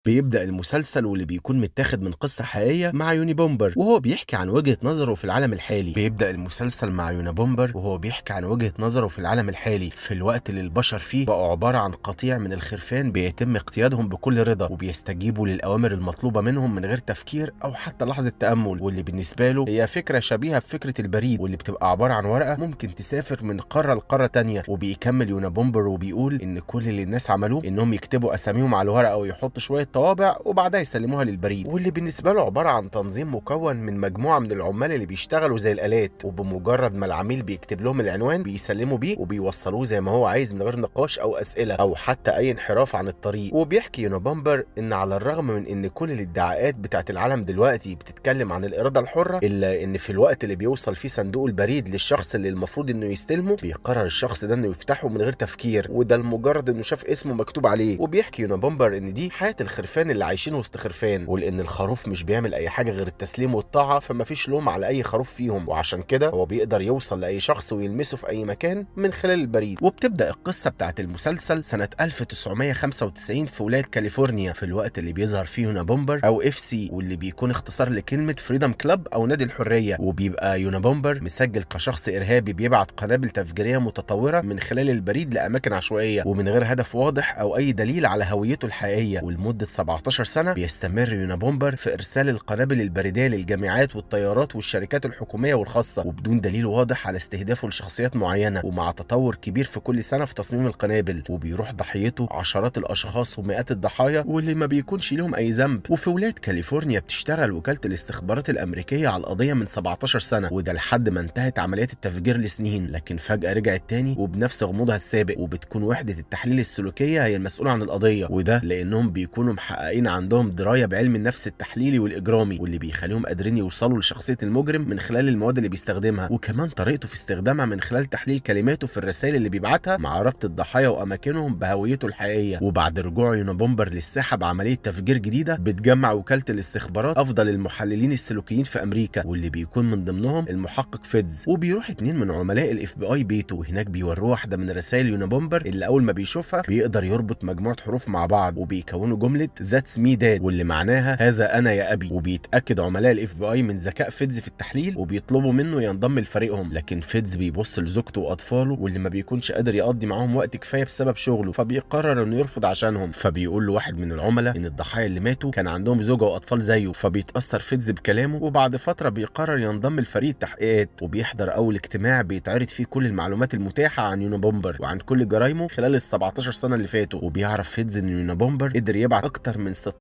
بيبدأ المسلسل واللي بيكون متاخد من قصة حقيقية مع يونابومبر وهو بيحكي عن وجهة نظره في العالم الحالي. بيبدأ المسلسل مع يونابومبر وهو بيحكي عن وجهة نظره في العالم الحالي، في الوقت اللي البشر فيه بقوا عبارة عن قطيع من الخرفان بيتم اقتيادهم بكل رضا وبيستجيبوا للأوامر المطلوبة منهم من غير تفكير أو حتى لحظة تأمل، واللي بالنسبة له هي فكرة شبيهة بفكرة البريد واللي بتبقى عبارة عن ورقة ممكن تسافر من قارة لقارة تانية. وبيكمل يونابومبر وبيقول إن كل اللي الناس عملوه إنهم يكتبوا أساميهم على الورقة ويحطوا شوية طوابع وبعدها يسلموها للبريد، واللي بالنسبة له عبارة عن تنظيم مكون من مجموعة من العمال اللي بيشتغلوا زي الآلات، وبمجرد ما العميل بيكتب لهم العنوان بيسلموا بيه وبيوصلوه زي ما هو عايز من غير نقاش أو أسئلة أو حتى أي انحراف عن الطريق. وبيحكي يونابومبر إن على الرغم من إن كل الادعاءات بتاعت العالم دلوقتي بتتكلم عن الإرادة الحرة، إلا إن في الوقت اللي بيوصل فيه صندوق البريد للشخص اللي المفروض إنه يستلمه بيقرر الشخص ده إنه يفتحه من غير تفكير، وده لمجرد إنه شاف اسمه مكتوب عليه. وبيحكي يونابومبر إن دي حياة الخرفان اللي عايشين وسط خرفان، ولأن الخروف مش بيعمل أي حاجة غير التسليم والطاعة فمفيش لوم على أي خروف فيهم، وعشان كده هو بيقدر يوصل لأي شخص ويلمسه في أي مكان من خلال البريد. وبتبدأ القصة بتاعت المسلسل سنة 1995 في ولاية كاليفورنيا، في الوقت اللي بيظهر فيه يونابومبر أو FC واللي بيكون اختصار لكلمة Freedom Club أو نادي الحرية. وبيبقى يونابومبر مسجل كشخص إرهابي بيبعت قنابل تفجيرية متطورة من خلال البريد لأماكن عشوائية ومن غير هدف واضح أو أي دليل على هويته الحقيقية. ولمدة 17 سنة بيستمر يونابومبر في إرسال القنابل البريدية للجامعات والطيارات والشركات الحكومية والخاصة، وبدون دليل واضح على استهدافه لشخصيات معينة، ومع تطور كبير في كل سنة في تصميم القنابل، وبيروح ضحيته عشرات الأشخاص ومئات الضحايا واللي ما بيكونش لهم أي ذنب. وفي ولاية كاليفورنيا بتشتغل وكالة الاستخبارات الأمريكية على القضية من 17 سنة، وده لحد ما انتهت عمليات التفجير لسنين، لكن فجأة رجعت تاني وبنفس غموضها السابق، وبتكون وحدة التحليل السلوكية هي المسؤولة عن القضية، وده لأنهم بيكونوا محققين عندهم دراية بعلم النفس التحليلي والإجرامي، واللي بيخليهم قادرين يوصلوا لشخصية المجرم من خلال المواد اللي بيستخدمها، وكمان طريقته في استخدامها من خلال تحليل كلماته في الرسائل اللي بيبعتها مع ربط الضحايا وأماكنهم بهويته الحقيقية. وبعد رجوع يونابومبر للساحة بعملية تفجير جديدة بتجمع وكالة الاستخبارات أفضل المحللين السلوكيين في أمريكا، واللي بيكون من ضمنهم المحقق فيدز. وبيروح اتنين من عملاء ال FBI بيته، وهناك بيوروه واحدة من رسائل يونابومبر اللي أول ما بيشوفها بيقدر يربط مجموعة حروف مع بعض وبيكونوا جملة that's me dad، واللي معناها هذا أنا يا أبي. وبيتأكد عملاء ال FBI من ذكاء فيدز في التحليل وبيطلبوا منه ينضم لفريقهم، لكن فيدز بيبص لزوجته وأطفاله واللي ما بيكونش قادر يقضي معاهم وقت كفاية بسبب شغله، فبيقرر انه يرفض عشانهم. فبيقول له واحد من العملاء ان الضحايا اللي ماتوا كان عندهم زوجة واطفال زيه، فبيتأثر فيدز بكلامه، وبعد فترة بيقرر ينضم لفريق التحقيقات، وبيحضر اول اجتماع بيتعرض فيه كل المعلومات المتاحة عن يونابومبر وعن كل جرايمه خلال ال 17 سنة اللي فاتوا. وبيعرف فيدز ان يونابومبر قدر يبعت اكتر من